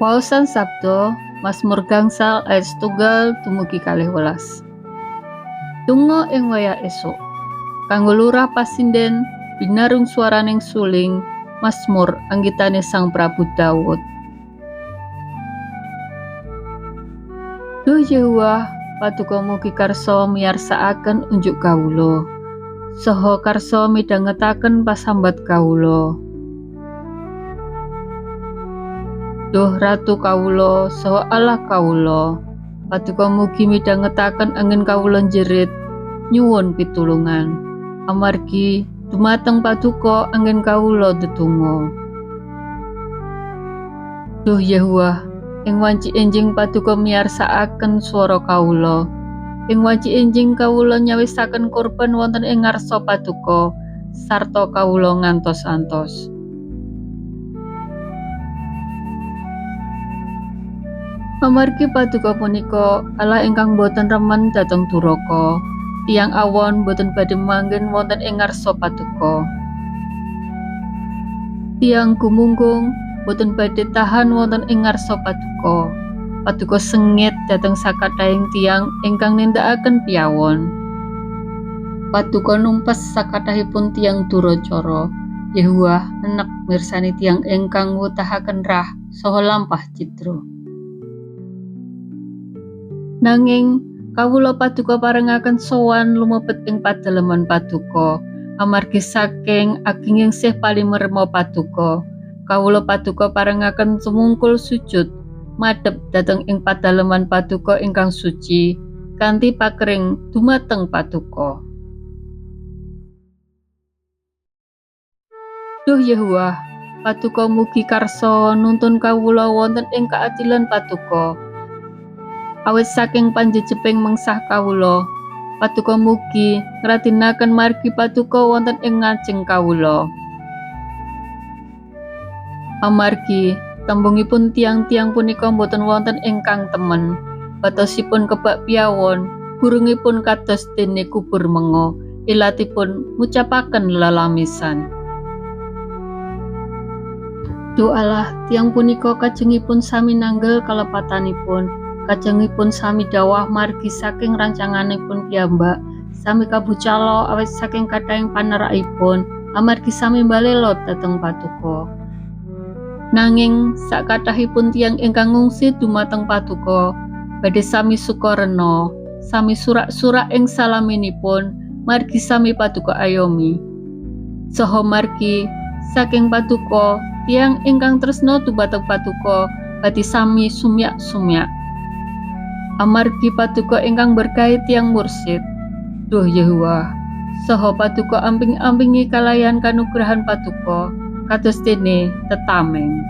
Waosan Sabda Mazmur 0 ayat 1 dumugi 12. Donga ing wayah esuk. Kanggo lurah pasinden binarung swaraning suling Mazmur anggitane Sang Prabu Daud. Duh Yehuwa, paduka mugi karsa miyarsakaken unjuk kawula. Saha karsa midhangetaken pasambat kawula. Duh Ratu kawula saha Allah kawula, paduka mugi midhangetaken anggen kawula njerit nyuwun pitulungan. Amargi dumateng paduka anggen kawula ndedonga. Duh Yehuwa, ing wanci enjing paduka miyarsakaken swara kawula. Ing wanci enjing kawula nyawisaken kurban wonten ing ngarsa paduka, sarta kawula ngantos-antos. Amargi paduka punika Allah ingkang boten remen dhateng duraka, tiyang awon boten badhe manggen wonten ing ngarsa paduka. Tiyang gumunggung boten badhe tahan wonten ing ngarsa paduka. Paduka sengit dhateng sakathahing tiyang ingkang nindakaken piyawon. Paduka numpes sakathahipun tiyang duracara. Yehuwa enek mirsani tiyang ingkang nwutahaken rah saha lampah cidra. Nanging kawula paduka parengaken sowan lumebet ing padaleman paduka, amargi saking agenging sih palimerma paduka. Kawula paduka parengaken tumungkul sujud madhep dhateng ing padaleman paduka ingkang suci kanthi pakering dumateng paduka. Duh Yehuwa, paduka mugi karsa nuntun kawula wonten ing kaadilan paduka. Awit saking panjejeping mengsah kawula, paduka mugi ngradinaken margi paduka wonten ing ngajeng kawula. Amargi tembungipun tiyang-tiyang punika boten wonten ingkang temen, batosipun kebak piyawon, gurungipun kados dene kubur menga, ilatipun ngucapaken lelamisan. Duh Allah, tiyang punika kajengipun sami nanggel kalepatanipun, kajengipun sami dawah margi saking rancanganipun piyambak, sami kabucala awit saking kathahing panerakipun, amargi sami mbalela dhateng paduka. Nanging sakathahipun tiyang ingkang ngungsi dumateng paduka badhe sami sukarena, sami surak-surak ing salaminipun margi sami paduka ayomi. Saha margi saking paduka tiyang ingkang tresna dumateng paduka badhe sami sumyak-sumyak. Amargi paduka ingkang berkahi tiyang mursid. Duh Yehuwa, saha paduka amping-ampingi kalayan kanugrahan paduka kados dene tetameng.